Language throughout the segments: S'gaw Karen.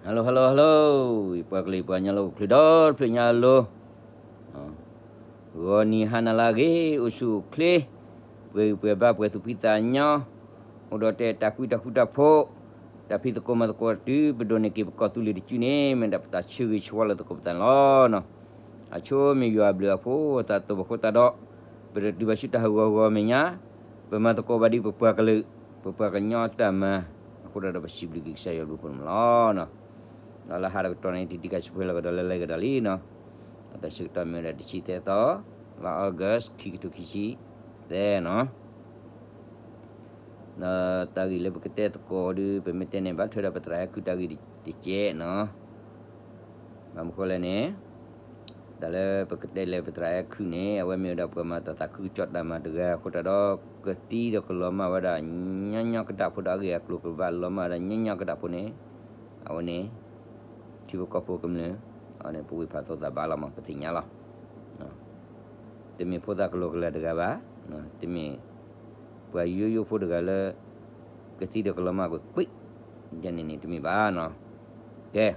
Hello hello hello, ပှၤကလုာ်ပှၤကညီလၢအိၣ်ချုးဒီတဖျၢၣ်ညါအလိၤ, ဂီၤနံၤဟါနၤလၢအဂ့ၤ အိၣ်ဆူၣ်အိၣ်ချ့, ပှဲၤဂံၢ်ပှဲၤဘါ ပှဲၤသူၣ်ဖှံသးညီ, အိၣ်ဒီးတၢ်အဲၣ်တၢ်ကွံတၢ်ဃူတၢ်ဖိး, တၢ်ဖံးသကိးမၤသကိးတုၤ ပဒိးန့ၢ်က့ၤပကီၢ်သူလ့ၤတစုန့ၣ် မ့ၢ်ဒၣ်ပတၢ်ဆၢဂ့ၤဆၢဝါလၢသကိးပသးန့ၣ်လီၤ. အဆိမ့ၢ်ယွၤအဘျုးအဖှိၣ် သးတိၢ်ဘၣ်ဃိသတးဒီး ပတတုၤဘၣ်ဆူတၢ်ဟးဂီၤဂီၤမဲာ်ညါ, ပမၤသကိးဘၣ်ဒ်ပပှၤကလုာ်, ပပှၤကညီတၢ်မၤ, အဃိဒီးပစံးဘျုးက့ၤကစၢ်ယွၤဘျုးဖှိၣ်န့ၣ်လီၤ. ဒီးလၢဟါတကတီၢ်န့ၣ် တံၤတံၤခါဆူၣ်ဖဲလီၤကဒီးလၢလဲကဒီးလံနီၤ, တၢ်ဆၢကတီၢ်မ့ၢ်ဝဲဒၣ်တဆံသၢသီ, လါ August ခံကထိခံဆံသၢနီၤ. ဒီးတၢ်ဂ့ၢ်လၢပကတဲသကိးဒီး ပမ့ၢ်တဲန့ၣ် ဘၣ်ထွဲဒီးပသရၣ်ဟဲခုတၢ်ဂ့ၢ်တကဲးနီၤ. ဘၣ်မနုၤဃိလဲၣ်န့ၣ်, တၢ်လၢပကတဲလၢပသရၣ်ဟဲခုန့ၣ် အဝဲမ့ၢ်ဝဲဒၣ်ပှၤမၤတၢ်သးခုကစီၣ်တၢ်မၤတဂၤအဃိသတးဒီး ကသံဒီးကလီၤမၢ်ဝဲဒၣ် ညီညီကဒၣ်ဖိဒီးအဂ့ၢ်အကျိၤကဘၣ်လီၤမၢ်ဝဲဒၣ် ညီညီကဒၣ်ဖိန့ၣ်, အဝဲန့ၣ် ထံဖိကီၢ်ဖိကမျၢၢ်, အဝဲန့ၣ် ပဝံၢ်ဖးသိသးဘၣ်လီၤမး ပသ့ၣ်ညါလီၤ. တမ့ၢ်ဖိသၣ်ကလီကလီတဂၤဘၣ်, တမ့ၢ် ပှၤယိယိဖိတဂၤလၢ ကသံဒီးကလီၤမၢ်ကွံာ်ကွံာ်, ယန့ၣ်န့ၣ်တမ့ၢ်ဘၣ်နီၤ. ကဲ,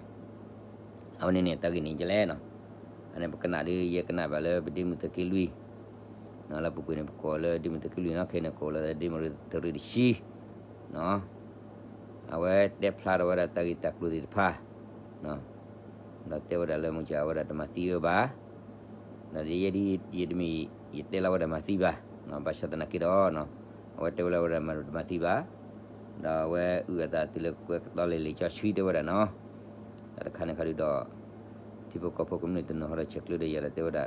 အဝဲန့ၣ်န့ၣ် တၢ်ဂ့ၢ်န့ၣ်ဒ်လဲၣ်နီၤ, အန့ၣ်ပကနၣ်ဒီး ယကနၣ်ဘၣ်လၢပဒ့မုၣ်သုးက့လွံၢ်, လၢပူၤကွံာ်န့ၣ် ပကိးလၢဒ့မုၣ်သုးက့လွံၢ်နီၤ, ခဲအံၤန့ၣ်ကိးလၢဒ့မုၣ်သုးရ့ၣ်တဆံ အဝဲတဲဖျါထီၣ်ဝဲဒၣ်တၢ်ဂ့ၢ်တၢ်ကျိၤသ့ၣ်တဖၣ်, ဒီးတဲဝဲဒၣ်လၢမုၢ်ကၢအဝဲဒၣ်တမၤသံဝဲဘၣ်, ဒီးယဲဒ်ယဲတမ့ၢ် ယတဲလီၤဝဲဒၣ်မၤသံဘၣ်, ဘၣ်ဆၣ်သနာ်က့ဒီး, အဝဲတဲဝဲလၢဝဲဒၣ်မၤတမၤသံဘၣ်, ဒီးအဝဲအုၣ်အသးတုၤလၢကွဲကတီၤလံာ်လံာ်စီဆှံတဲဝဲဒၣ်နီၤ, တၢ်တခါန့ၣ်ခါဒုးဒီး ထံဖိကီၢ်ဖိကမျၢၢ်တနီၤဟီဒီးဆဲးကျၢဒီးယၤဒီးတဲဝဲဒၣ်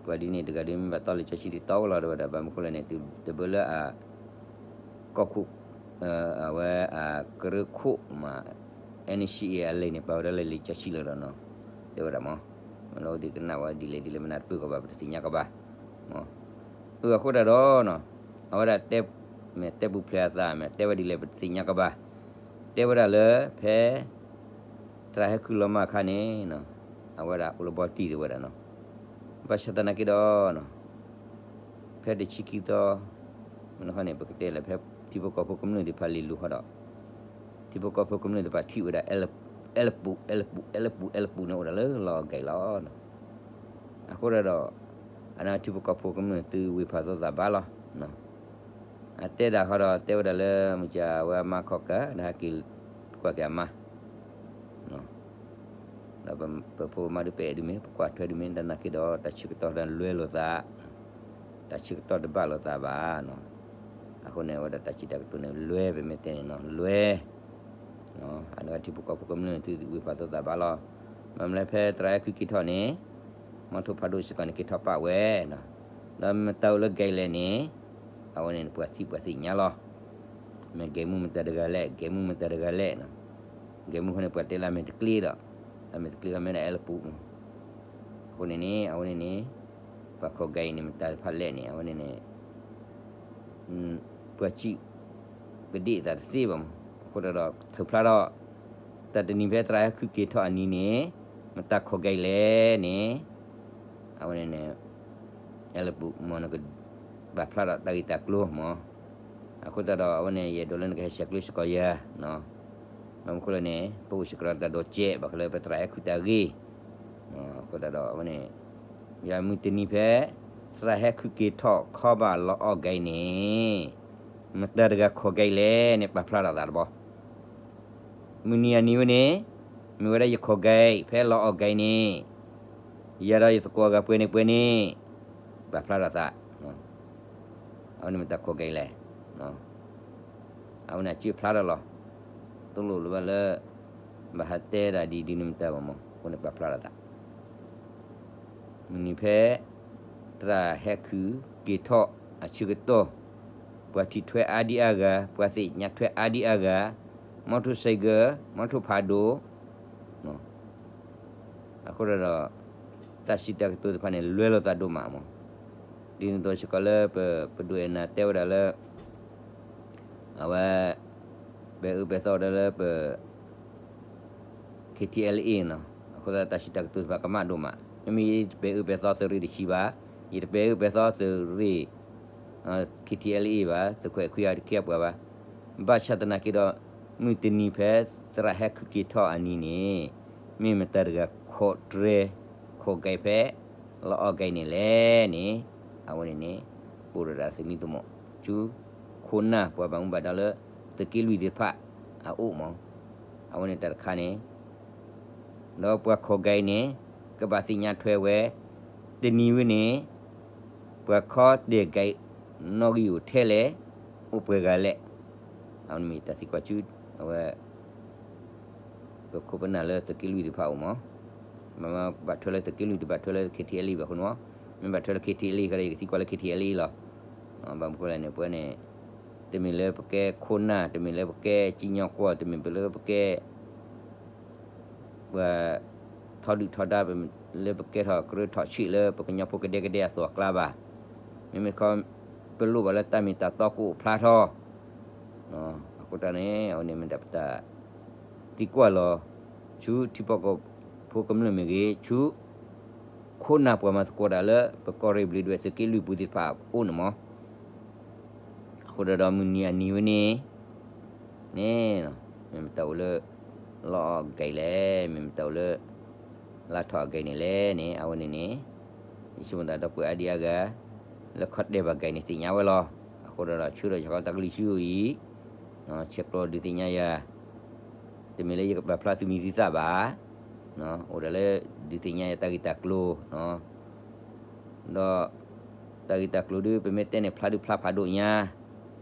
ပှၤဒ်န့ၣ်တဂၤဒုးမ့ၢ်ဘၣ်တီလံာ်စီဆှံတတီဝဲလီၤတဲဝဲဒၣ်, ဘၣ်မနုၤဃိလဲၣ်န့ၣ် တဘျီလၢအ ကီၢ်ခိၣ်, အဝဲအကရၢခိၣ်မး, NCA အလံာ်န့ၣ် ပာ်ဝဲဒၣ်လၢလံာ်စီဆှံလီၤဒီးနီၤ, တဲဝဲဒၣ်မး, မ့ၢ်လီၤဒ်ကနၣ်ဝဲဒ်လဲၣ်ဒ်လဲၣ် မ့ၢ်နၢ်တပၢၢ်ကီးဘၣ် ပတသ့ၣ်ညါကီးဘၣ်, အဃိသတးဒီးနီၤ, အဝဲဒၣ်တဲ, မ့ၢ်တဲပူၤဖျဲးအသး မ့ၢ်တဲဝဲဒ်လဲၣ် ပတသ့ၣ်ညါကီးဘၣ်, တဲဝဲဒၣ်လၢဖဲ သရၣ်ဟဲခုလီၤမၢ်အခါန့ၣ်, အဝဲဒၣ်အိၣ်လၢဘီတံၢ်တဲဝဲဒၣ်နီၤ, ဘၣ်ဆၣ်သနာ်က့ဒီး ဖဲတဆံခံသီ, မနုၤဃီန့ၣ် ပကတဲလၢဖဲထံဖိကီၢ်ဖိကမျၢၢ်သ့ၣ်တဖၣ်လံၤလိၤဃီဒီး, ထံဖိကီၢ်ဖိကမျၢၢ်သ့ၣ်တဖၣ်ထံၣ်ဝဲဒၣ် အဲလပူး အဲလပူး အဲလပူး အဲလပူးန့ၣ်အိၣ်ဒၣ်လၢလီအီၣ်ကဲးလီၤ. အဃိဒီး, အန့ၣ်ထံဖိကီၢ်ဖိကမျၢၢ်သုဝံၢ်ဖးသိသးဘၣ်လီၤ. အတဲဒၣ်ဃီဒီးတဲဝဲဒၣ်လၢမုၢ်ကၢအဝဲအမါခီကၤ ဒီးဟဲက့ၤကွၢ်က့ၤအမါ ဒီးပဖိပမါဒုးပအဲၣ်ဒုးမ့ၢ် ပကွၢ်ထွဲဒုးမ့ၢ် တၢ်နာ်က့ဒီး တၢ်ဆၢကတီၢ်တလွဲလိာ်သး, တၢ်ဆၢကတီၢ်တဘၣ်လိာ်သးဘၣ်. အဃိန့ၣ် အဝဲဒၣ်တၢ်စံးတၢ်ကတိၤန့ၣ် လွဲပမ့ၢ်တဲန့ၣ်နီၤ လွဲ, အန့ၣ်ထံဖိကီၢ်ဖိကမျၢၢ်သုဝံၢ်ဖးသိသးဘၣ်လီၤ. မ့ၢ်မနုၤလဲၣ်ဖဲသရၣ်ဟဲခုက့ၤထီၣ်န့ၣ် မီထိၣ်ဖးဒိၣ်စ့ၢ်ကီးန့ၣ်က့ၤထီၣ်ပာ်ဝဲ, ဒီးမတၤအိၣ်လၢကဲလဲၣ်န့ၣ်, အဝဲန့ၣ် ပှၤသံပှၤသ့ၣ်ညါလီၤ. မ့ၢ်ကဲမူမတၤတဂၤလဲၣ် ကဲမူမတၤတဂၤလဲၣ်, ကဲမူဃီန့ၣ် ပှၤတဲလၢအမဲာ်တကျ့ဒီး, အမဲာ်တကျ့ဃီမ့ၢ်ဒၣ်အဲလပူး, အဃိန့ၣ်န့ၣ် အဝဲန့ၣ်န့ၣ်, ပှၤခီၣ်ကဲအံၤန့ၣ် မတၤတဖၣ်လဲၣ်န့ၣ် အဝဲန့ၣ်န့ၣ် ပှၤစံးပဒ့ၣ်အသးတသ့ဘၣ်မး, အဃိဒီးထုးဖျါထီၣ်, တၢ်တနံၤဖဲသရၣ်ဟဲခုက့ၤထီၣ်အနံၤန့ၣ်, မတၤခီၣ်ကဲအံၤလဲၣ်န့ၣ်, အဝဲန့ၣ်န့ၣ်, အဲလပူးမ့ၢ်နက, ပာ်ဖျါထီၣ်တၢ်ဂ့ၢ်တၢ်ကျိၤမး, အဃိသတးဒီးအဝဲန့ၣ် ယအဲၣ်ဒိးလၢနကဟဲဆဲးကျိးစ့ၢ်ကီးယၤ, ဘၣ်မနုၤဃိလဲၣ်န့ၣ် ပအိၣ်စ့ၢ်ကီးဒီးတၢ်ဒိးစဲး ဘၣ်ဃးလၢပသရၣ်ဟဲခုတၢ်ဂ့ၢ်, အဃိသတးဒီးအဝဲန့ၣ်, ယမုၢ်တနံၤဖဲ, သရၣ်ဟဲခုက့ၤထီၣ်ခီဘၣ်လီအီၣ်ကဲအံၤန့ၣ်, မတၤတဂၤခီၣ်ကဲအံၤလဲၣ်န့ၣ် ပာ်ဖျါထီၣ်သးတဘျီ မုၢ်နံၤအနံၤဝဲန့ၣ်, မ့ၢ်ဝဲဒၣ်ယခီၣ်ကဲအံၤ ဖဲလီအီၣ်ကဲအံၤန့ၣ်, ယၤဒီးယသကိးအဂၤပှဲၤန့ၣ်ပှဲၤန့ၣ်, ပာ်ဖျါထီၣ်သး, အဝဲန့ၣ်မတၤခီၣ်ကဲအံၤလဲၣ်, အဝဲန့ၣ်အစုဖျါထီၣ်လီၤ, တလိၣ်လၢၤဘၣ်လၢ, ဘၣ်ဟးတဲဒၣ်ဒ်ဒ်န့ၣ်မတၤဘၣ်မး အဃိန့ၣ်ပာ်ဖျါထီၣ်သး မုၢ်နံၤဖဲ, သရၣ်ဟဲခုက့ၤထီၣ်အဆၢကတီၢ်, ပှၤထံၣ်ထွဲအါဒံအါဂၤ ပှၤသ့ၣ်ညါထွဲအါဒံအါဂၤ, မီထိၣ်စဲးကၢ, မီထိၣ်ဖးဒိၣ်, အဃိဒီး, တၢ်စံးတၢ်ကတိၤသ့ၣ်တဖၣ်န့ၣ် လွဲလိာ်သးဒိၣ်မးမး, ဒ်န့ၣ်အသိးစ့ၢ်ကီးလၢပ, ပဒိၣ်အဲၣ်နၤတဲဝဲဒၣ်လၢ အဝဲ, ပဲာ်အၢပဲာ်သီဝဲဒၣ်လၢပ, KTLA နီၤ, အဃိသတးတၢ်စံးတၢ်ကတိၤတဖၣ်ကမၣ်ဒိၣ်မး, မ့မ့ၢ်ယတပဲာ်အၢပဲာ်သီသုးရ့ၣ်တဆံဘၣ်, ယတပဲာ်အၢပဲာ်သီသုးရ့ၣ်, KTLA ဘၣ် သုးခိၣ်အဲၣ်ခွံအခံအပှၤဘၣ်, ဘၣ်ဆၣ်သနာ်က့ဒီး, မုၢ်တနံၤဖဲ, သရၣ်ဟဲခုက့ၤထီၣ်အနံၤန့ၣ် မ့ၢ်မတၤတဂၤခိးတြဲ ခိးကဲဖဲ လီအီၣ်ကဲန့ၣ်လဲၣ်န့ၣ် အဝဲန့ၣ်န့ၣ် ပအိၣ်ဒီးတၢ်သမံသမိး ဆူခိၣ်နၢ်ပှၤဘၣ်မူဘၣ်ဒါလၢ သုးက့လွံၢ်သ့ၣ်တဖၣ်အအိၣ်မး, အဝဲန့ၣ်တၢ်တခါန့ၣ် ဒီးပှၤခိးကဲအံၤန့ၣ် ကဘၣ်သ့ၣ်ညါထွဲဝဲ တနံၤဝဲန့ၣ် ပှၤခီတဲာ်ကဲ နီၣ်ဂံၢ်အိၣ်ထဲလဲၣ်, အိၣ်ပှဲၤဂၤလဲၣ်, အဝဲန့ၣ်မ့ၢ်တၢ်သံကွၢ်ဆူ အဝဲ ပခိၣ်ပနၢ်လၢသုးက့လွံၢ်သ့ၣ်တဖၣ်အအိၣ်မး, ဘၣ်ထွဲလၢသုးက့လွံၢ် တဘၣ်ထွဲလၢ KTLA ဘၣ်အဃိန့ၣ်မး, မ့ၢ်ဘၣ်ထွဲလၢ KTLA ခီဒီး ယကသံကွၢ်လၢ KTLA လီၤ. ဘၣ်မနုၤဃိလဲၣ်န့ၣ် ပဝဲန့ၣ် တမ့ၢ်လၢပကဲခိၣ်နၢ်, တမ့ၢ်လၢပကဲကံညီကွီၢ်, တမ့ၢ်လၢပကဲ ပှၤထီဒုၣ်ထီဒါ, လၢပကဲထီၣ်ကရၢထီၣ်ဆံးလၢပကညီဖိကဒဲကဒဲအသိးအကျါဘၣ်. မ့မ့ၢ်တခီ ပလိၣ်ဘၣ်လၢတၢ်မ့ၢ်တၢ်တီကအိၣ်ဖျါထီၣ်, အဃိတၢ်န့ၣ် အဝဲန့ၣ်မ့ၢ်ဒၣ်ပတၢ်သံကွၢ်လီၤ ဆူထံဖိကီၢ်ဖိကမျၢၢ်မ့ၢ်ဂ့ၤ, ဆူခိၣ်နၢ်ပှၤမၤသကိးတၢ်လၢ ပကီၢ်ရ့ၣ်ဘျံးဒွဲၣ်သုးက့လွံၢ်ပူၤသ့ၣ်တဖၣ်အအိၣ်န့ၣ်မး အဃိဒီးဒီးမုၢ်နံၤအနံၤဝဲန့ၣ် န့ၣ် မ့ၢ်မတၤအိၣ်လၢ လီအီၣ်အဂဲၤလဲၣ်, မ့ၢ်မတၤအိၣ်လၢ လါထီၣ်အဂဲၤန့ၣ်လဲၣ်န့ၣ် အဝဲန့ၣ်န့ၣ် ယဆိကမိၣ်သးဒီပုၢ်ဝဲၢ်အါဒံအါဂၤ လၢခီတဲာ်ဘၣ်ဂဲၤန့ၣ်သ့ၣ်ညါဝဲလီၤ. အဃိဒီးဒီးဆှၢဒီးယၤဃီတၢ်ကလုၢ်ဆူအံၤ ဆဲးကျိးဒုးသ့ၣ်ညါယၤ တမ့ၢ်လၢယကပာ်ဖျါသုမံၤသုသးဘၣ်, အိၣ်ဒၣ်လၢ ဒုးသ့ၣ်ညါယၤတၢ်ဂ့ၢ်တၢ်ကျိၤ ဒီး တၢ်ဂ့ၢ်တၢ်ကျိၤဒုး ပမ့ၢ်တဲန့ၣ်ဖျါဒုးဖျါဖးဒိၣ်ညါ,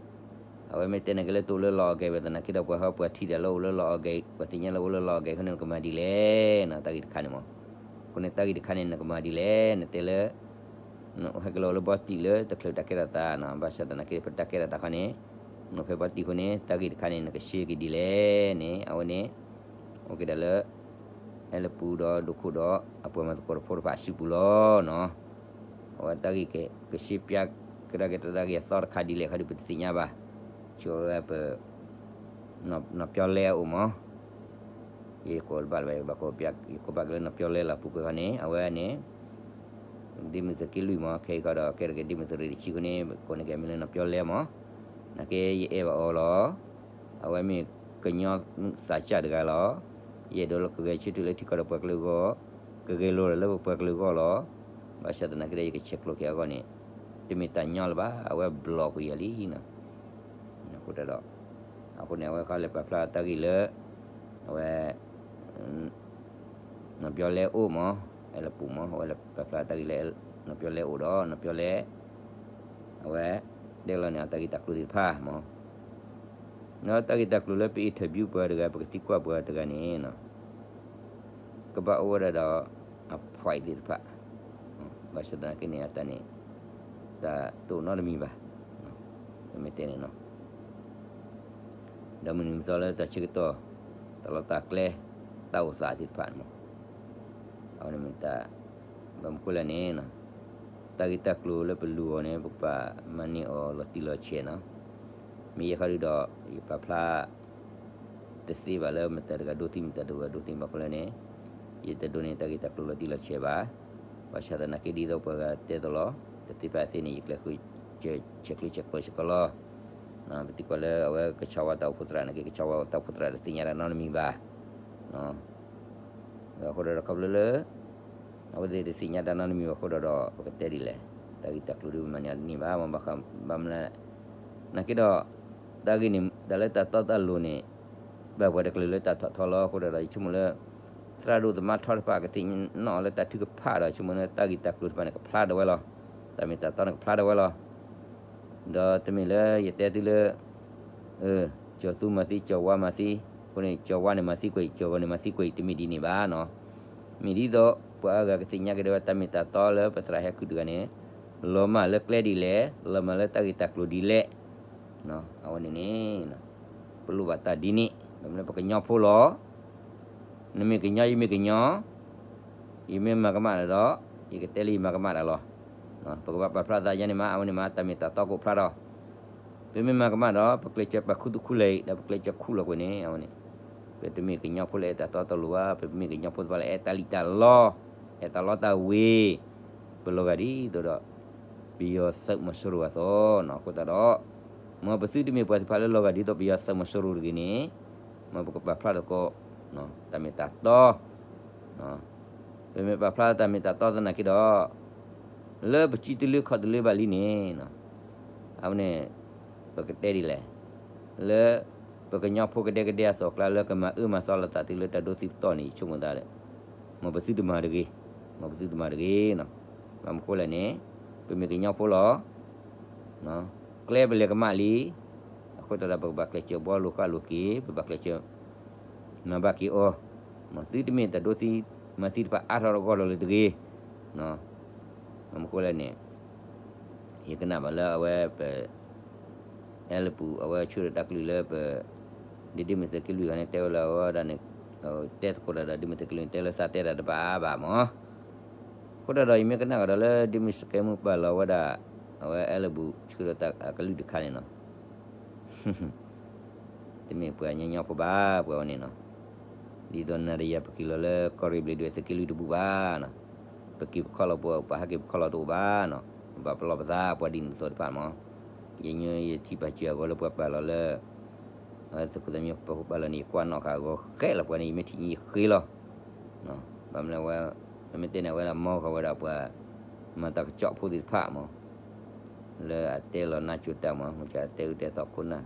အဝဲမ့ၢ်တဲန့ၣ်က့လၢတအိၣ်လၢလီအီၣ်ဂဲၤဘၣ်သနာ်က့ဒီး ပှၤဟီပှၤထံၣ်တၢ်လၢအိၣ်လၢလီအီၣ်ဂဲၤ ပှၤသ့ၣ်ညါလၢအိၣ်လၢလီအီၣ်ဂဲၤအဃိန့ၣ် နကမၤဒ်လဲၣ် တၢ်ဂ့ၢ်တခါန့ၣ်မး, အဃိန့ၣ်တၢ်ဂ့ၢ်တခါန့ၣ် နကမၤဒ်လဲၣ် နတဲလၢ နဟဲက့ၤလီၤအိၣ်လၢဘီတံၢ်လၢတချုးတၢ်ကဲထီၣ်သးန့ၣ် ဘၣ်ဆၣ်သနာ်က့ ပတၢ်ကဲထီၣ်သးခီန့ၣ် နအိၣ်ဖဲဘီတံၢ်အဃိန့ၣ် တၢ်ဂ့ၢ်တခါန့ၣ် နကရှဲက့ၤဒ်လဲၣ်န့ၣ် အဝဲန့ၣ် အိၣ်က့ၤဒၣ်လၢ အဲလပူၤဒီးဒိခိၣ်ဒီး အပှၤမၤသကိးတဖိတဖၣ်အစုပူၤလီၤနီၤ, အဝဲတၢ်ဂ့ၢ်က ကရှဲပၠး ကဒါက့ၤတၢ်ဂ့ၢ်အသီတခါဒ်လဲၣ်ခီဒီး ပတသ့ၣ်ညါဘၣ်, ဆိဝဲပ နီၢ်ပျီလဲအအိၣ်မး ယကိးဘၣ်လၢၤဘၣ် ယကိးဘၣ်က့ၤလၢနီၢ်ပျီလဲလီၤ ပူၤကွံာ်ခီန့ၣ် အဝဲန့ၣ် ဒ့မုၣ်သုးက့လွံၢ်မး ခဲအံၤခီဒီး ကဲထီၣ်က့ၤဒ့မုၣ်သုးရ့ၣ်တဆံဃိန့ၣ် ကိးန့ၢ်က့ၤမံၤလၢနီၢ်ပျီလဲမး, နာ်က့ယအဲၣ်ဘၣ်အီၤလီၤ, အဝဲမ့ၢ်ကညီသးစၢ်တဂၤလီၤ, ယအဲၣ်ဒိးလၢကဂဲၤဆၢထၢၣ်လၢထံကီၢ်ဒီးပှၤကလုာ်အဂီၢ်, ကဂဲၤလိာ်လၢပပှၤကလုာ်အဂီၢ်လီၤ, ဘၣ်ဆၣ်သနာ်က့ဒီး ယကဆဲးကျိးက့ၤအဂီၢ်န့ၣ် တမ့ၢ်တၢ်ညီလၢၤဘၣ် အဝဲဘျီၣ်ကွံာ်ယၤလံနီၤ, အဃိတၢ်ဒီး အဃိန့ၣ် အဝဲခီလဲၤပာ်ဖျါတၢ်ဂ့ၢ်လၢ အဝဲ နီၢ်ပျီလဲအိၣ်မး, အဲလပူၤမး အဝဲလဲၤပာ်ဖျါတၢ်ဂ့ၢ်လၢ နီၢ်ပျီလဲအိၣ်ဒီး နီၢ်ပျီလဲ အဝဲ တဲလီၤန့ၣ် အတၢ်ဂ့ၢ်တၢ်ကျိၤသ့ၣ်တဖၣ်မး, ဒီးတၢ်ဂ့ၢ်တၢ်ကျိၤလၢပ interview ပှၤတဂၤ ပကသံကွၢ်ပှၤတဂၤန့ၣ် ကဘၣ်အိၣ်ဝဲဒၣ်ဒီး အ point သ့ၣ်တဖၣ်, ဘၣ်ဆၣ်သနာ်က့န့ၣ် အတၢ်န့ၣ် တၢ်တအိၣ်နီတမံၤဘၣ်, ပမ့ၢ်တဲန့ၣ်နီၤ ဒီးမုၢ်နံၤမုၢ်သီလၢတၢ်ဆၢကတီၢ် တၢ်လီၢ်တၢ်ကျဲ တၢ်အိၣ်သးသ့ၣ်တဖၣ်န့ၣ်မး, အဝဲန့ၣ်မ့ၢ်တၢ် ဘၣ်မနုၤဃိလဲၣ်န့ၣ် တၢ်ဂ့ၢ်တၢ်ကျိၤလၢပလူၤအီၤန့ၣ် ပကဘၣ်မၤန့ၢ်အီၤလီၤတံၢ်လီၤဆဲးနီၤ, မ့ၢ်ယဲခီဒုဒီး ယပာ်ဖျါ တသ့ဘၣ်လၢမတၤတဂၤဒိးသံ မတၤတဂၤဒိးသံဘၣ်အဃိလဲၣ်န့ၣ် ယတဒိးန့ၢ်တၢ်ဂ့ၢ်တၢ်ကျိၤလီၤတံၢ်လီၤဆဲးဘၣ်, ဘၣ်ဆၣ်သနာ်က့ဒ်သိးပှၤဂၤတဲသိးလီၤ တသ့ဖဲအသ့န့ၣ် ယကျဲးဃု ဆဲးကျိးဆဲးကျိးစ့ၢ်ကီးလီၤ, ပသံကွၢ်လၢအဝဲကဆီဝါတၢ်အိၣ်ဖှိၣ်သရၣ်နာ်က့ ကဆီဝါတၢ်အိၣ်ဖှိၣ်သရၣ်တသ့ၣ်ညါတၢ်နီတမံၤဘၣ် အဃိဒီးခီဖျိလၢ အဝဲသ့ၣ်တသ့ၣ်ညါတၢ်နီတမံၤဘၣ်အဃိဒီးဒီး ပကတဲဒ်လဲၣ်, တၢ်ဂ့ၢ်တၢ်ကျိၤဒုးမၤန့ၢ်အီၤတန့ၢ်ဘၣ် မ့ၢ်ဘၣ်ဃးဘၣ်မနုၤလဲၣ်, နာ်က့ဒီး တၢ်ဂ့ၢ်န့ၣ် တၢ်လၢတၢ်တီတၢ်လိၤန့ၣ် ဘၣ်ပှၤတကလုာ်လၢတၢ်ထီၣ်ထီလီၤအဃိဒီးဒီး ယဆိကမိၣ်လၢ သရၣ်ဒိၣ်သမါထီတဖၣ်ကသ့ၣ်နီၣ်အီၤလၢတၢ်ထုကဖၣ်ဒီး ယဆိကမိၣ်လၢတၢ်ဂ့ၢ်တၢ်ကျိၤတဖၣ်န့ၣ် ကဖျါဒၣ်ဝဲလီၤ, တၢ်မ့ၢ်တၢ်တီန့ၣ်ကဖျါဒၣ်ဝဲလီၤ ဒီးတမ့ၢ်လၢယတဲသုလၢ ကၠီၤသူမၤသံ ကၠီၤဝါမၤသံ, အဃိန့ၣ် ကၠီၤဝါန့ၣ်မၤသံကွံာ် ကၠီၤဂီၤန့ၣ်မၤသံကွံာ် တမ့ၢ်ဒ်န့ၣ်ဘၣ်နီၤ, မ့ၢ်ဒ်သိး ပှၤအါဂၤကသ့ၣ်ညါက့ၤဒၣ်ဝဲတၢ်မ့ၢ်တၢ်တီလၢပသရၣ်ဟဲခုၣ်တဂၤန့ၣ် လီၤမၢ်လၢကျဲဒ်လဲၣ် လီၤမၢ်လၢတၢ်ဂ့ၢ်တၢ်ကျိၤဒ်လဲၣ် အဝဲန့ၣ်န့ၣ် ပလိၣ်ဘၣ်တၢ်ဒ်န့ၣ် ပမ့ၢ်လၢပကညီဖိလီၤ နမ့ၢ်ကညီ ယမ့ၢ်ကညီ, ယမ့ၢ်မၤကမၣ်တၢ်ဒီး ယကတဲလၢယမၤကမၣ်တၢ်လီၤ. ပကဘၣ်ပာ်ဖျါသးယါန့ၣ်မး အဝဲန့ၣ်မး တၢ်မ့ၢ်တၢ်တီကအိၣ်ဖျါထီၣ်, ပမ့ၢ်မၤကမၣ်ဒီး ပကျဲးစၢးပာ်ခူသူၣ်ခူလၢာ်အံၤ ဒီးပကျဲးစၢးခူလီၤကွံာ်န့ၣ် အဝဲန့ၣ် ပတမ့ၢ်ကညီဖိလၢအဲၣ်တၢ်တီတၢ်လိၤဘၣ်, ပမ့ၢ်ကညီဖိတဖၣ်လၢအဲၣ်တၢ်လံၣ်တၢ်လီ, အဲၣ်တၢ်လီတၢ်ဝ့ၤ, ပလီၤဂာ်ဒ်သိးဒီး ပယီၤသုးမီၤစိရိၤအသိးနီၤ. အဃိသတးဒီး မ်ပသုတမ့ၢ်ပှၤသ့ၣ်တဖၣ်လၢလီၤဂာ်ဒ်သိးပယီၤသုးမီၤစိရိၤတဂ့ၤန့ၣ်, မ်ပကပာ်ဖျါသကိး တၢ်မ့ၢ်တၢ်တီ ပမ့ၢ်ပာ်ဖျါတၢ်မ့ၢ်တၢ်တီသနာ်က့ဒီး လၢပစုတလၢခီၣ်တလၢဘၣ်လံန့ၣ် အဝဲန့ၣ် ပကတဲဒ်လဲၣ်, လၢပကညီဖိကဒဲကဒဲအသိးအကျါ လၢကမၤအၢမၤသီလိာ်သးတုၤလၢတၢ်ဒိသံပတီၢ်န့ၣ် ယဆိကမိၣ်သးဒီး မ်ပသုတမၤတဂ့ၤ, မ်ပသုတမၤတဂ့ၤနီၤ. ဘၣ်မနုၤဃိလဲၣ်န့ၣ် ပမ့ၢ်ကညီဖိလီၤ. ကျဲပလဲၤကမၣ်လံ, အဃိသတးဒီး ပကဘၣ်ကျဲးစၢးဘှီလိာ်ဃၣ်လိာ်က့ၤ, ပဘၣ်ကျဲးစၢး မၤဘၣ်က့ၤအီၤ, မ်သုတမ့ၢ်တၢ်ဒိသံမၤသံတဖၣ်အါထီၣ်အဂီၢ်လီၤလၢၤတဂ့ၤ. ဘၣ်မနုၤဃိလဲၣ်န့ၣ် ယကနၣ်ဘၣ်လၢအဝဲပ အဲလပူၤ အဝဲဆှၢဒီးတၢ်ကလုၢ်လၢပ ဒ်ဒ့မုၢ်သုးက့လွံၢ်ဂၤန့ၣ် တဲဝဲလၢအဝဲဒၣ်န့ၣ် တဲသကိးတၢ်ဒီးဒ့မုၢ်သုးက့လွံၢ်န့ၣ် တဲလၢသးတဲတၢ်တဘၣ်ဘၣ်မး. အဃိသတးဒီး ယမ့ၢ်ကနၣ်ကဒီးလၢဒ့မုၢ်စကဲမုၢ်ပာ်လီၤဝဲဒၣ် အဝဲအဲလပူၤဆှၢဒီးတၢ်ကလုၢ်တခါန့ၣ်နီၤ တမ့ၢ်ပှၤညီညီဖိဘၣ် ပှၤဝဲန့ၣ်နီၤ. ဒ်သိးနၤဒီးယၤ ပက့ၤလီၤလၢကီၢ်ရ့ၣ်ဘျ့းဒဝဲၢ်သုးက့လွံၢ်တဘူၣ်ဘၣ်နီၤ. ပက့ၤပခီၣ်လီၤပှၤ ပဟးက့ၤပခီၣ်လီၤတအိၣ်ဘၣ်နီၤ. ပဘၣ်ပလီၢ်ပသးပှၤဒ်န့ၣ်အသိးတဖၣ်မး. ယညိယထံၣ်ပာ်စၢၤအဂီၢ်လၢပှၤပာ်လီၤလၢ သုးခိၣ်သးမံပာ်လီၤန့ၣ် ယကွၢ်နီၣ်ဃာ်အဂီၢ်ဃဲလီၤပှၤန့ၣ် ယမ့ၢ်ထံၣ်ညါယဃ့လီၤ. ဘၣ်မနုၤဝဲ ပမ့ၢ်တဲန့ၣ် အဝဲဒၣ်မၤဃာ်ဝဲဒၣ်ပှၤ မၤတၢ်ကစီၣ်ဖိသ့ၣ်တဖၣ်မး လၢအတဲလီၤနါစိၤတၢ်မး မ့ၢ်ကတဲအုၣ်တဲသီခိၣ်နၢ်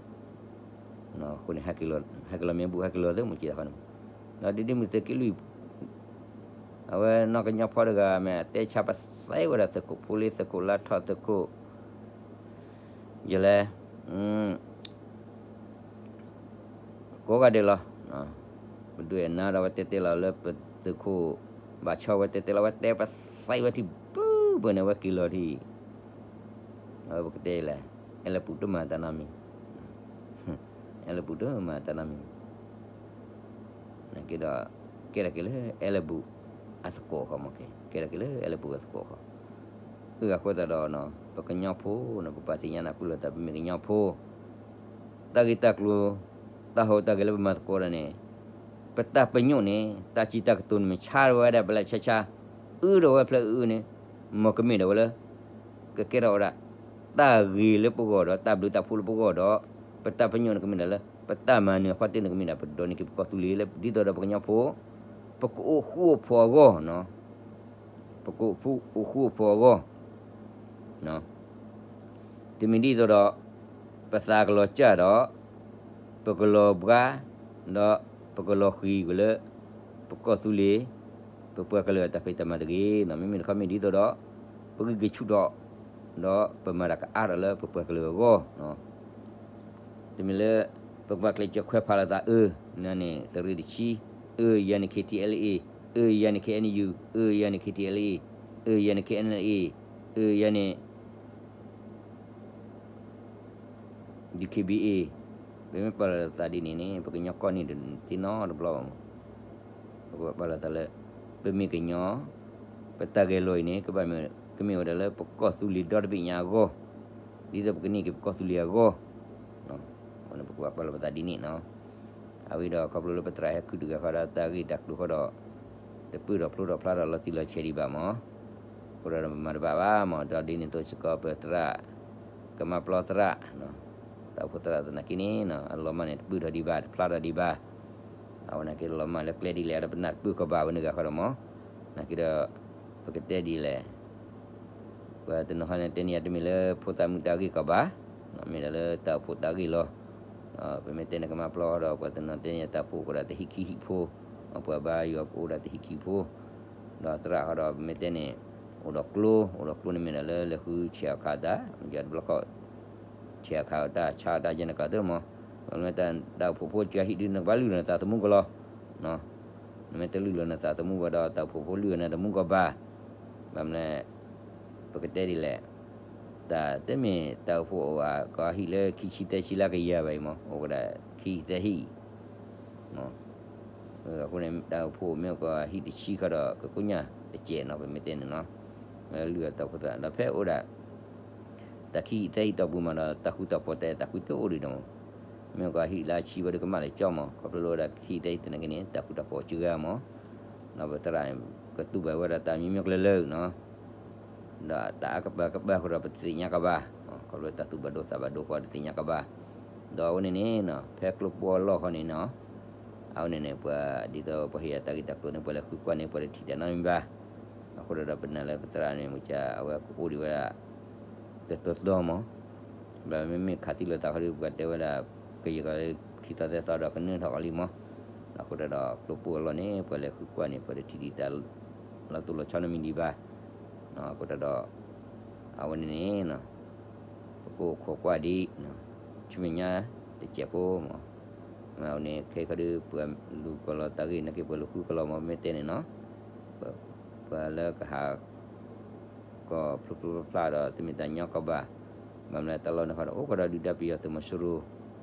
အဃိန့ၣ် ဟဲက့ၤလီၤမ့ၢ်ဘူၣ် ဟဲက့ၤလီၤသ့ၣ်မ့ၢ်က့ၤတခီန့ၣ် ဒီးဒ်ဒ့မုၢ်သုးက့လွံၢ် အဝဲနီၢ်ကညီဖီတဂၤ မ့ၢ်အတဲဆါပသဲဝဲဒၣ်သုးခိၣ်ဖိလ့ သုးခိၣ်လါထီၣ် သုးခိၣ် ယလဲၣ် ကိးဂၤဒဲးလီၤ. ပဒွဲၣ်နါဒီးဝဲတဲတဲလီၤလၢပသုးခိၣ် ဘၣ်ဆီဝဲတဲတဲလီၤ ဝဲတဲပသဲဝဲထံၣ်ဘုဘၢန့ၣ် ဝဲက့ၤလီၤထံၣ် အဝဲပကတဲလဲၣ် အဲလပူၤတမၤတၢ်နီတမံၤ အဲလပူၤတမၤတၢ်နီတမံၤ နာ်က့ဒီး ကဲထီၣ်က့ၤလၢအဲလပူၤအသကိးဃီမး ကဲထီၣ်က့ၤလၢအဲလပူၤအသကိးဃီ အဃိသတးဒီး ပကညီဖိန့ၣ် ပပှၤသ့ၣ်ညါနၢ်ပၢၢ်လိာ်သး ပမ့ၢ်ကညီဖိ တၢ်ဂ့ၢ်တၢ်ကျိၤ တၢ်ဟီၣ်တၢ်ဂဲၤလၢပမၤသကိးတၢ်န့ၣ် ပတၢ်ပညိၣ်န့ၣ် တၢ်စံးတၢ်ကတိၤန့ၣ်မ့ၢ်ဆါဝဲဒၣ်ပလဲၣ်ဆါဆါ အၢဒီးဝဲဖျၢၣ်အၢန့ၣ် မ်ကမ့ၢ်ဒၣ်ဝဲလၢ ကကဲထီၣ်ဝဲဒၣ် တၢ်ဂ့ၤလၢပဂီၢ်ဒီး တၢ်ဘျုးတၢ်ဖှိၣ်လၢပဂီၢ်ဒီး ပတၢ်ပညိၣ်န့ၣ်ကမ့ၢ်ဒၣ်လၢ ပတၢ်မၤနၢၤအဃိသ့ၣ်န့ၣ် ကမ့ၢ်ဒၣ်ပဒိးန့ၢ်က့ၤပကီၢ်သူလ့ၤလၢ ဒ်သိးဒီးပကညီဖိ ပကအိၣ်ဃူအိၣ်ဖိးအဂီၢ် ပကအိၣ်ဃူအိၣ်ဖိးအဂီၢ် တမ့ၢ်ဒ်သိးဒီး ပသးကလီၤစၢ်ဒီး ပကလီၤဘှါ ဒီးပကလီၤဃံၤကွံာ်လၢ ပကီၢ်သူလ့ၤ ပပှၤကလုာ်အတၢ်ဖံးတၢ်မၤတဂ့ၤ. မ့မ့ၢ်တခီမ့ၢ်ဒ်သိးဒီး ပဂံၢ်က့ၤဆူၣ်ထီၣ် ဒီးပမၤတၢ်ကအါထီၣ်လၢပပှၤကလုာ်အဂီၢ် တမ့ၢ်လၢ ပကဘၣ်ကျဲးစၢးခွဲးဖးလိာ်သး အၢ နၤန့ၣ် သုးရ့ၣ်တဆံ, အၢ ယၤန့ၣ် K T L A, အၢ ယၤန့ၣ် K N U, အၢ ယၤန့ၣ် K N L A, အၢ ယၤန့ၣ် K N L A, အၢ ယၤန့ၣ် D K B A, ပမ့ၢ်ပာ်လီၤသးဒ်န့ၣ်န့ၣ် ပကညီကီၢ်န့ၣ်တသ့နီတဘျီဘၣ်မး. ပကဘၣ်ပာ်လီၤသးလၢ ပမ့ၢ်ကညီ, ပတၢ်ဂဲၤလိာ်အံၤန့ၣ် ကဘၣ်မ့ၢ် ကမ့ၢ်ဝဲဒၣ်လၢပကီၢ်သူလ့ၤဒီတဘ့ၣ်ညါအဂီၢ်, ဒ်သိးပကန့ၢ်က့ၤပကီၢ်သူလ့ၤအဂီၢ်, ပကဘၣ်ပာ်လီၤပသးဒ်န့ၣ်နီၤ. အဝဲဒီးခီဖျိလၢပသရၣ်ဟဲခုၣ်တဂၤဃီဒီး တၢ်ဂ့ၢ်တၢ်ကျိၤဃီဒီး တပၢၢ်ထီၣ်ဖျိထီၣ်ဖျါထီၣ်လီၤတံၢ်လီၤဆဲးဒံးဘၣ်မး, အဃိဒီးပမၤတဘၣ်ဘၣ်မး, ဒီးဒ်န့ၣ်အသိးစ့ၢ်ကီး ပသရၣ် ကမါပျီသရၣ် တၢ်အိၣ်ဖှိၣ်သရၣ်သနာ်က့န့ၣ် အလီၤမၢ်န့ၣ် တပၢၢ်ထီၣ်ဒံးဘၣ် တဖျါထီၣ်ဒံးဘၣ်, အဝဲနာ်က့လီၤမၢ်လၢကျဲဒ်လဲၣ်ဒီး ပနၢ်တပၢၢ်ဃီဘၣ်ဝဲန့ၣ်ဂ့ၤဃီဒီးမး, နာ်က့ဒီး ပကတဲဒ်လဲၣ် ပှၤတနီၤဟီန့ၣ် တဲန့ၢ်ယၤတမ့ၢ်လၢဖိသၣ်မုၣ်တၢ်ဂ့ၢ်ကီးဘၣ်, မ့ၢ်ဒၣ်လၢတၢ်အိၣ်ဖှိၣ်တၢ်ဂ့ၢ်လီၤ. ပမ့ၢ်တဲန့ၣ်ကမါပျီဒီး ပှၤတနီၤတဲန့ၢ်ယၤတၢ်အိၣ်ဖှိၣ်အိၣ်ဒၣ်တဟံၣ်ခံဟံၣ်ဖိ, ပှၤဘါယွၤအိၣ်ဒၣ်တဟံၣ်ခံဖိ, ဒီးသရၣ်ဃီဒီး ပမ့ၢ်တဲန့ၣ် အိၣ်ဒီးကျိ, အိၣ်ဒီးကျိန့ၣ်မ့ၢ်ဒၣ်လၢလဲၤဃုဆဲးအခါတၢ်, ယတဘျီခီ ဆဲးအခါတၢ် ဆါတၢ်ယဲၢ်နကီၢ်သ့မး, မ့ၢ်တၢ်အိၣ်ဖှိၣ်ဖိစှၤဟံၣ်ဒုး နကဘၣ်လုၢ်လီၤနသးသမူကလီၤ. နမ့ၢ်တလုၢ်လီၤနသးသမူဘၣ်ဒီး တၢ်အိၣ်ဖှိၣ်ဖိလုၢ်လီၤနသးသမူကီးဘၣ်. ဘၣ်မနုၤလဲၣ် ပကတဲဒ်လဲၣ်, တၢ်တမ့ၢ်တၢ်အိၣ်ဖှိၣ်အိၣ်ဘၣ်ကီးဟံၣ်လၢခံဆံသၢဆံလၢကယၤဘၣ်အံၤမး, အိၣ်ဝဲဒၣ်ခံဆံသၢဟံၣ် အဃိန့ၣ် တၢ်အိၣ်ဖှိၣ်မ့ၢ်အိၣ်ကီးဟံၣ်တဆံခီဒီး ကကိညၢ်တစဲးနီၤ ပမ့ၢ်တဲန့ၣ်နီၤ, လုၢ်အတၢ်အိၣ်ဖှိၣ်သရၣ် ဒီးဖဲအိၣ်ဒၣ် တၢ်ခံဟံၣ်သၢဟံၣ်တီၢ်ပူၤမးဒီး တၢ်ဃူတၢ်ဖိးတၢ်အဲၣ်တၢ်ကွံတအိၣ်ဒံးနီၤ, မ့ၢ်အိၣ်ကီးဟံၣ်လၢအဆံဝဲဒီးကမၣ်လၢကၠီမး, ခီဖျိလၢအိၣ်ဒၣ်ခံဟံၣ်သၢဟံၣ်သနာ်က့န့ၣ် တၢ်ဃူတၢ်ဖိးစှၤဂၤမး, ဒီးပသရၣ်န့ၣ် ကသူၣ်ဘၣ်ဝဲဒၣ်တၢ်မံၤမံၤကလၢာ်လၢာ်နီၤ ဒီးတၢ်အါကပၤကပၤဃီဒီးပတသ့ၣ်ညါကဘၣ်, ခီဖျိတၢ်သူၣ်ဘၣ်ဒိသးဘၣ်ဒိဃီတသ့ၣ်ညါကဘၣ်, ဒီးအဝဲန့ၣ်န့ၣ် ဖဲကျိပီလီၢ်ဃီန့ၣ်နီၤ, အဝဲန့ၣ်န့ၣ် ပှၤဒ်သိးပှၤဟ့ၣ်ယၤတၢ်ဂ့ၢ်တၢ်ကျိၤန့ၣ် ပှၤလဲၤဃုကွၢ်န့ၣ် ပှၤတထံၣ်တၢ်နီတမံၤဘၣ်. အဃိဒီးပနာ်လၢပသရၣ်န့ၣ် မ့ၢ်က အဝဲကအိၣ်ဒံးဝဲဒၣ် တတီၤတီၤမး, ဘၣ်မ့မ့ၢ်ခးသံလိာ်သးခီဒီး ပှၤတဲဝဲဒၣ် ကယဲၢ်ကီးလၢခံသီသၢသီဒီးကနုာ်ထီၣ်ကီးလံမး. အဃိဒီးကျိပိၢ်အလီၢ်န့ၣ် ပှၤလဲၤဃုကွၢ်န့ၣ် ပှၤတထံၣ်ဒံးတၢ်လီၤတိၢ်လီၤဆီနီတမံၤဒံးဘၣ်. အဃိဒီး အဝဲန့ၣ်န့ၣ် ပကအိၣ်ခိးကွၢ်ဒံး ဆူမဲာ်ညါတစဲးဖိမး. အဝဲန့ၣ် ခဲအံၤခီဒီး ပှၤလူၤကီးလီၤတၢ်ဂ့ၢ်နာ်က့ ပှၤလူၤဃုကီးလီၤမး မ့ၢ်တဲန့ၣ်နီၤ, ပှၤလၢကဟး ကီးဖျိဖျိဖျါဖျါဒီး တမ့ၢ်တၢ်ညီကီးဘၣ်. ဘၣ်မနုၤတၢ်လီၢ်န့ၣ်ဃီဒီး အိၣ်ဃီဒီးဒုၣ်ဒါပယီၤသုးမီၤစိရိၤ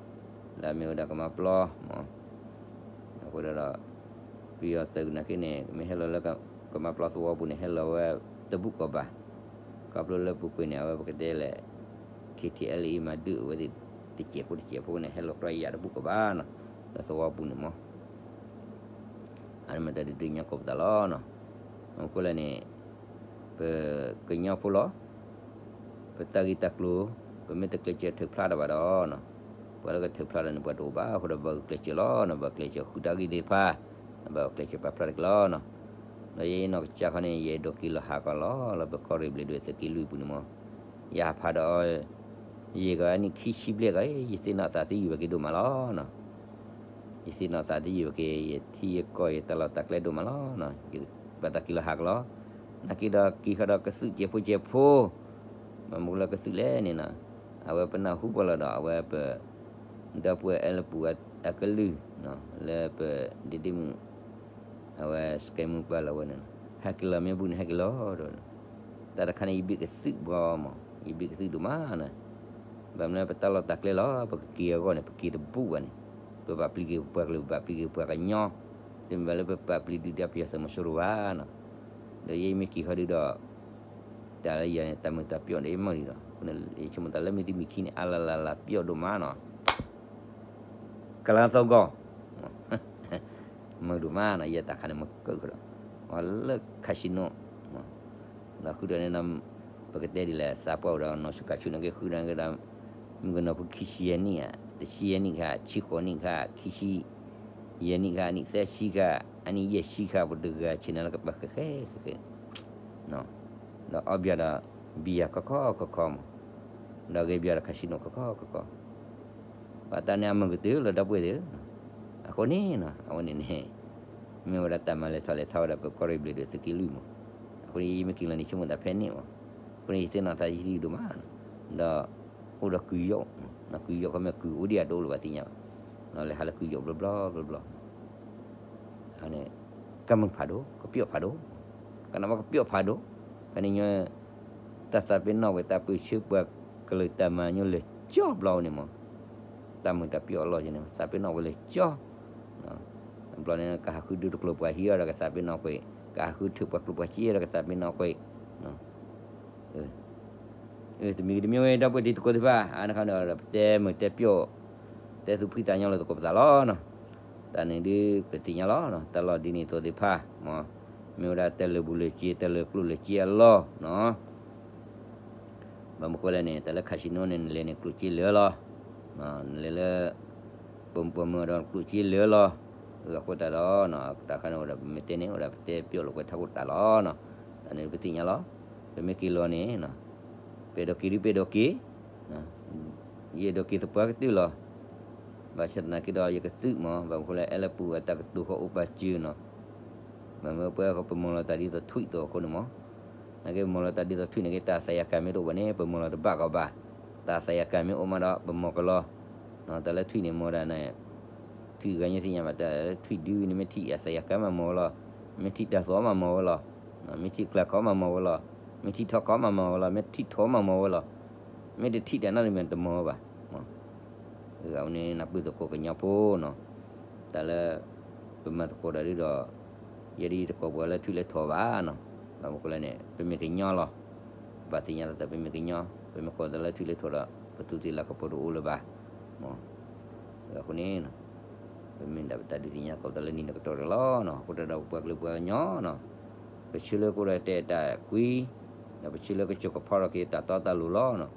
လၢအမ့ၢ်ဝဲဒၣ်ကမါပျီမး. အဃိဒီး ပယီၤသုးနာ်က့န့ၣ် မ့ၢ်ဟဲလီၤလၢကမါပျီသဝီပူၤန့ၣ် ဟဲလီၤဝဲတဘူၣ်ကီးဘၣ်. ခီဖျိလၢပူၤကွံာ်န့ၣ် အဝဲပကတဲလဲၣ် ခ့ထံအဲလ်အံၤ မၤဒုးဝဲသ့ၣ်တစဲးဖိတစဲးဖိန့ၣ် ဟဲလီၤကြီယၤတဘူၣ်ကီးဘၣ်နီၤ, လၢသဝီပူၤန့ၣ်မး. အန့ၣ်မ့ၢ်တၢ်ဒုးသ့ၣ်ညါကိးပသးလီၤနီၤ. အဃိလဲၣ်န့ၣ် ပကညီဖိလီၤ. ပတၢ်ဂ့ၢ်တၢ်ကျိၤ ပမ့ၢ်တကျဲးစၢးထုးဖျါတၢ်ဘၣ်ဒီးနီၤ, ပှၤလၢကထုးဖျါတၢ်န့ၣ် ပှၤတအိၣ်ဘၣ်. အဃိဒီးဘၣ်ဂုာ်ကျဲးစၢးလီၤနီၤ, ဘၣ်ကျဲးစၢးဃုတၢ်ဂ့ၢ်သ့ၣ်တဖၣ်, ဘၣ်ကျဲးစၢးပာ်ဖျါတက့ၢ်လီၤနီၤ. ဒီးယဲယနီၢ်ကစၢ်ခီန့ၣ် ယအဲၣ်ဒိးက့ၤလီၤဟးကီးလီၤ လၢပကီၢ်ရ့ၣ်ဘျ့းဒိၣ်သုးက့လွံၢ်ပူၤန့ၣ်မး. ယဟးဖးဒီး ယဲၢ်ကီးအနံၣ်ခံဆံဘျဲၣ်ကီး ယသ့ၣ်နီၣ်သးသယုၢ်ဘၣ်က့ၤဒိၣ်မးလီၤနီၤ. ယသ့ၣ်နီၣ်သးသယုၢ်ဘၣ်က့ၤ ယထံယကီၢ်ယတၢ်လီၢ်တၢ်ကျဲဒိၣ်မးလီၤနီၤ. ယဘၣ်တၢ်က့ၤလီၤဟးကီးလီၤ. နာ်က့ဒီးက့ၤဃီဒီးကသုးစဲးဖိစဲးဖိ, ဘၣ်မနုၤလၢကသုးလဲၣ်န့ၣ်နီၤ, အဝဲပနၢ်ဟူပှၤလီၤဒီး အဝဲပ ဒီပုၢ်ဝဲၢ်အဲၣ်လၢပူၤအကလုၢ်, လၢပဒ့ဒ့မုၣ် အဝဲစကဲမုၢ်ပှၢ်လီၤဝဲန့ၣ်, ဟဲက့ၤလီၤမ့ၢ်ဘူၣ်န့ၣ် ဟဲက့ၤလီၤဒီး, တၢ်တခါန့ၣ် ယဘ့ၣ်ကသုးဘီမး, ယဘ့ၣ်ကသုးဒိၣ်မးနီၤ. ဘၣ်မနုၤလၢပတၢ်လီၢ်တၢ်ကျဲလီၤ ပကက့ၤအဂီၢ်န့ၣ် ပက့ၤတဘူၣ်ဘၣ်န့ၣ်, ပဘၣ်ပျံၤက့ၤပပှၤကလုာ် ပဘၣ်ပျံၤက့ၤပပှၤကညီ, တမ့ၢ်ဘၣ်လၢပပာ်ပျံၤဒုၣ်ဒါပယီၤသုးမီၤစိရိၤဘၣ်နီၤ. ဒီးယဲယမ့ၢ်က့ၤဃီဒုဒီး တၢ်လၢယၤန့ၣ် တၢ်မုာ်တၢ်ပျီၣ်ဒီးယမီၢ်ဒံးဒီး, အဃိန့ၣ်ယဆိကမိၣ်တၢ်လၢမ့ၢ်သုမ့ၢ်ထံန့ၣ် အလၢ်လၢ်လၢ်ပျီၣ်ဒိၣ်မးနီၤ. ကလါသီဂီၤ မုာ်ဒိၣ်မးနီၤ, ယဲတၢ်ခါန့ၣ်မ့ၢ်ကၢၣ်ဃီဒီး အီၤလၢ casino ဒီးဃုာ်ဒီးန့ၣ် ပကတဲဒ်လဲၣ် သးပှၢ်အိၣ်ဒီးနီၢ်ဆူၣ်ခါဆူၣ်န့ၣ်က့ ဃုာ်ဒီးကဒီး မုၣ်ကနီၤဖိခံဆံယဲၢ်နံၣ်ဧါ, တဆံယဲၢ်နံၣ်ခါ, ဆံဃိးနံၣ်ခါ, ခံဆံယဲၢ်နံၣ်ခါ, အနံၣ်သၢဆံခါ, အနံၣ်ယဲၢ်ဆံခါ ပတဂၤဆ့ၣ်နီၤလၢကပၤဃဲဃဲဃဲဃဲ ဒီးအီဘျီဒီး ဘံယၤခီခီခီခီမး, ဒီးဂဲၤဘျီဒီး casino ခီခီခီခီ, ပှၤတၢ်န့ၣ်အမုာ်ကတၢၢ်လီၤ ဒီပုၢ်ဝဲၢ်သ့ၣ်ဧၢ, အဃိန့ၣ်နီၤ အဝဲန့ၣ်န့ၣ် မ့ၢ်ဝဲဒၣ်တၢ်မၤလဲၤထီၣ်လဲၤထီဝဲဒၣ်ပကီၢ်ရ့ၣ်ဘျ့းဒိၣ်သုးက့လွံၢ်မး, အဃိန့ၣ် ယမ့ၢ်က့ၤလီၤန့ၣ် ဆိကမိၣ်တၢ်ဖဲန့ၣ်မး, အဃိန့ၣ် ယသ့ၣ်နီၣ်သးယသံဒိၣ်မး, ဒီး အိၣ်ဒီးကုၢ်ယိး, ကုၢ်ယိးခီမ့ၢ်ကုၢ်အိၣ်ဒံးအတအိၣ်လၢၤဘၣ်သ့ၣ်ညါဘၣ်, လဲၤဟးလၢကုၢ်ယိးဘျီဘျီဘျီဘျီ ကမုာ်ဖးဒိၣ် ကပျီၣ်ဖးဒိၣ်, ကနၣ်ဘၣ်ကပျီၣ်ဖးဒိၣ်, ဖဲန့ၣ်ညီ တၢ်သးပ့ၤနီၣ်ကွံာ် တၢ်ပၢၢ်ဆၢပှၤကလုာ်တၢ်မၤညီလၢာ်ကၠီဘျီန့ၣ်မး, တၢ်မုာ်တၢ်ပျီၣ်အလီၢ်န့ၣ် သးပ့ၤနီၣ်ကွံာ်လၢာ်ကၠီ, ဘျီန့ၣ် ကဟးဃုဒုတကျိၤပှၤဟံးအီၤဒီးကသးပ့ၤနီၣ်ကွံာ်, ကဟးဃုထုးပှၤကျိၤပှၤစ့ဒီးကသးပ့ၤနီၣ်ကွံာ် တမံၤတမံၤဝဲ ဒီပုၢ်ဝဲၢ်တံၤသကိးသ့ၣ်တဖၣ် အါန့ၣ်ခါဒီး ပတဲမုာ်တဲပျီၣ် တဲသူၣ်ဖှံသးညီလၢသကိးပသးလီၤနီၤ, တၢ်န့ၣ်ဒုးပသ့ၣ်ညါလီၤ, တၢ်လီၢ်ဒ်န့ၣ်အသိးသ့ၣ်တဖၣ် မ့ၢ်ဝဲဒၣ်တၢ်လၢာ်ဘူၣ်လၢာ်စ့ တၢ်လၢာ်ကျိၣ်လၢာ်စ့အလီၢ်နီၤ ဘၣ်မနုၤဃိလဲၣ်န့ၣ် တၢ်လၢ casino န့ၣ် နလဲၤန့ၣ်ကျိၣ်စ့လၢာ်လီၤ, နလဲၤလၢ ပမုာ်ဒီးကျိၣ်စ့လၢာ်လီၤ, အဃိသတးဒီး တၢ်ခါန့ၣ်အိၣ်ဒီး ပမ့ၢ်တဲန့ၣ် အိၣ်ဒီးပတဲပျီၣ်လိာ်ကွဲထးခိၣ်တၢ်လီၤ, တၢ်န့ၣ်ပသ့ၣ်ညါလီၤ, ပမ့ၢ်က့ၤလီၤန့ၣ် ပအဲၣ်ဒိးက့ၤဒုးပအဲၣ်ဒိးက့ၤ ယအဲၣ်ဒိးက့ၤသပှၢ်ကတၢၢ်လီၤ, ဘၣ်ဆၣ်သနာ်က့ဒီး ယကသုးမး ဘၣ်မနုၤဃိလဲၣ် အဲၣ်လၢပူၤအတၢ်ကတိၤဃီအိၣ်ပာ်စၢၤနီၤ, ဘၣ်မနုၤပဝဲပမီၤလီၤတၢ်ဒ်သိးထွံၣ်အသိးအဃိန့ၣ်မး, နာ်က့ပမီၤလီၤတၢ်ဒ်သိးထွံၣ်န့ၣ်က့ တၢ်သးယၤကၤမ့ၢ်တအိၣ်ဘၣ်န့ၣ် ပမီၤလီၤတဘၣ်ကီးဘၣ်, တၢ်သးယၤကၤမ့ၢ်အိၣ်မးဒီး ပမီၤကလီၤ, တၢ်လၢထွံၣ်န့ၣ်မီၤဒၣ်န့ၣ် ထွံၣ်ဂၤညါသ့ၣ်ညါဘၣ် တၢ်လၢထွံၣ်ဒုန့ၣ် မ့ၢ်ထံၣ်အသးယၤကၤမးမီၤဝဲလီၤ, မ့ၢ်ထံၣ်တၢ်သိးမးမီၤဝဲလီၤ, မ့ၢ်ထံၣ်ကျၢၤခီမးမီၤဝဲလီၤ, မ့ၢ်ထံၣ်ထီၣ်ခီမးမီၤဝဲလီၤ, မ့ၢ်ထံၣ်ထီၣ်မးမီၤဝဲလီၤ, မ့ၢ်တထံၣ်တၢ်နီတမံၤတမီၤဘၣ် အဝဲန့ၣ်နၢ်ပၢၢ်သကိးကညီဖိနီၤ, တၢ်လၢ ပမၤသကိးတၢ်ဒ်ဒီး ယဲဒၣ်ယတကိးပှၤလၢထွံၣ်လၢထိးဘၣ်နီၤ, ဘၣ်မနုၤဃိလဲၣ်န့ၣ် ပမ့ၢ်ကညီလီၤ, ပဘၣ်သ့ၣ်ညါလီၤသး ပမ့ၢ်ကညီ, ပမ့ၢ်ကိးတၢ်လၢထွံၣ်လၢထိးဒီး ပသူးသ့ၣ်လၤကပီၤတအိၣ်လၢၤဘၣ်, အဃိန့ၣ် ပမ့ၢ်ဒၣ်ပတၢ်ဒုးသ့ၣ်ညါကိးတၢ်လၢနံၤလၢကတီၢ်တၢ်လီၤနီၤ, အဃိတၢ်ဒီးပပှၤကလုာ်ပှၤကညီနီၤ, ပဆၢလၢကအိၣ်ဒီးတဲတၢ်ကွံ, ဒီးပဆၢလၢကစိာ်ကဖီထီၣ်က့ၤတၢ်တီတၢ်လိၤလီၤနီၤ,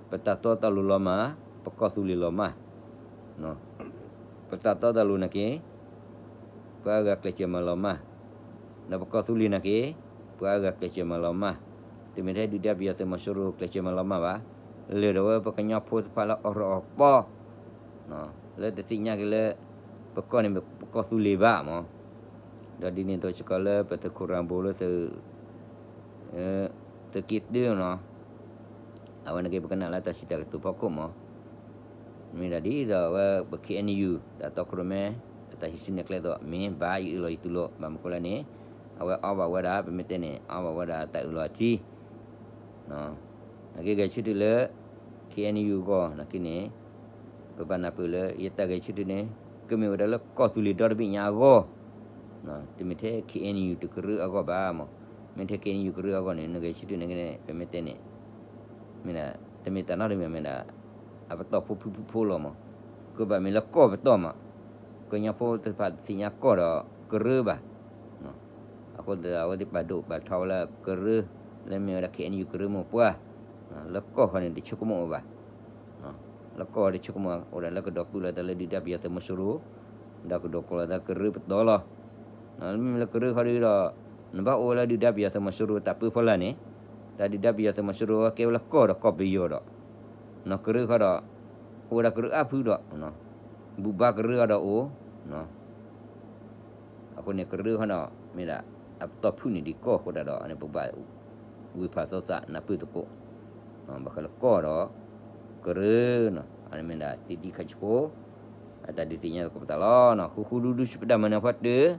ပတၢ်တီတၢ်လိၤလီၤမး, ပကီၢ်သူလ့ၤလီၤမး, ပတၢ်တီတၢ်လိၤနာ်က့ ပှၤအါဂၤကျဲးစၢးမၤလီၤမၢ်, ဒီးပကီၢ်သူလ့ၤနာ်က့, ပှၤအါဂၤကျဲးစၢးမၤလီၤမၢ်, တမ့ၢ်ထဲဒုၣ်ဒါပယီၤသုးမီၤစိရိၤကျဲးစၢးမၤလီၤမၢ်ဘၣ်, လၢာ်ဒီးဝဲပကညီဖိတဖၣ်လၢအီၣ်ရီၣ်အီၣ်ပီၢ် လၢတသ့ၣ်ညါက့ၤလၢ ပကီၢ်န့ၣ်ပကီၢ်သူလ့ၤဘၣ်မး, ဒီးဒ်န့ၣ်အသိးစ့ၢ်ကီးလၢပသုးခိၣ်ရၤဘိလၢသုး သုးက့တၢနီၤ, အဝဲန့ၣ်က့ပကနၣ်လၢတၢ်စံးတၢ်ကတိၤဖီခိၣ်မး, မ့ၢ်ဒၣ်ဒ်သိးအဝဲပ K N U တၢ်တီခိၣ်ရိၣ်မဲ အတၢ်ဟံးစုနဲၣ်ကျဲအသိး မ့ၢ်ဘၣ်ယအၢၣ်လီၤယတူၢ်လိာ် ဘၣ်မနုၤဃိလဲၣ်န့ၣ်, အဝဲအီၣ်ဘၣ်ဝဲဒၣ် ပမ့ၢ်တဲန့ၣ် အီၣ်ဘၣ်ဝဲဒၣ်တၢ်အၢၣ်လီၤအထံ နာ်က့ဂဲၤဆၢထၢၣ်လၢ K N U အဂီၢ်နာ်က့န့ၣ်, ပဘၣ်နၢ်ပၢၢ်လၢယတၢ်ဂဲၤဆၢထၢၣ်န့ၣ် ကမ့ၢ်ဝဲဒၣ်လၢကီၢ်သူလ့ၤဒီတဘ့ၣ်ညါအဂီၢ်, တမ့ၢ်ထဲ K N U တကရၢအဂီၢ်ဘၣ်မး, မ့ၢ်ထဲ K N U ကရၢအဂီၢ်န့ၣ် နဂဲၤဆၢထၢၣ်နာ်က့န့ၣ် ပမ့ၢ်တဲန့ၣ် မ့ၢ်ဒၣ် တမ့ၢ်တၢ်နီတမံၤမ့ၢ်ဒၣ် အပတီၢ်ဖိဖုဖုဖိလီၤမး, ကဘၣ်မ့ၢ်လၢကီၢ်ပတီၢ်မး, ကညီဖိတဖၣ်တသ့ၣ်ညါကီၢ်ဒီးကရၢဘၣ်, အဃိသတးဒီးအဝဲသ့ၣ်ပာ်ဒိၣ်ပာ်ထီဝဲလၢကရၢ, လၢမ့ၢ်ဝဲဒၣ် K N U ကရၢမိၢ်ပှၢ်, လၢကီၢ်ဃီန့ၣ်တဆိကမိၣ်အီၤဘၣ်, လၢကီၢ်ဃီတဆိကမိၣ် အိၣ်ဒၣ်လၢကဒီးပၢၢ်လိာ်သးလၢဒုၣ်ဒါပယီၤသုးမီၤစိရိၤ, ဒီးကဒီးကိးလိာ်သးကရၢပတီၢ်လီၤ. မ့မ့ၢ်လၢကရၢဃီဒီး, နဘၣ်အိၣ်ဝဲလၢဒုၣ်ဒါပယီၤသုးမီၤစိရိၤတၢ်ပၢဖီလာ်န့ၣ်, တၢ်ဒုၣ်ဒါပယီၤသုးမီၤစိရိၤကဲဝဲလၢကီၢ်ဒီးကီၢ်ပယီၤဒီး, နီၢ်ကရၢဃီဒီး, အိၣ်ဝဲဒၣ်ကရၢအါဖုဒီး, ဘူၣ်ဘါကရၢဃီဒီးအိၣ် အဃိန့ၣ်ကရၢဃီဒီး မ့ၢ်ဒၣ် အပတီၢ်ဖုၣ်န့ၢ်ဒံးကီၢ်အဃိသတးဒီး အန့ၣ်ပဘၣ် ဝံၤဖးသီသးနၢ်ပၢၢ်သကိး, ဘၣ်ဃးလၢကီၢ်ဒီး ကရၢနီၤ အန့ၣ်မ့ၢ်ဒၣ်တံဒံခါဆူဖိ အတၢ်ဒုးသ့ၣ်ညါသကိးပသးလီၤ. ဃူဃူဒူဒူဆူပတၢ်မၤနၢၤဖီတၢၢ်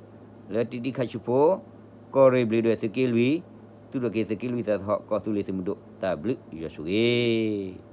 လၢတံဒံခါဆူဖိ ကီၢ်ရ့ၣ်ဘျ့းဒွဲၣ်သုးက့လွံၢ် သူၣ်ထီၣ်က့ၤသုးက့လွံၢ်သးသဟီၣ် ကီၢ်သူလ့ၤသုးမုၢ်ဒိၣ် တၢ်ဘျုးယွၤဆိၣ်ဂ့ၤ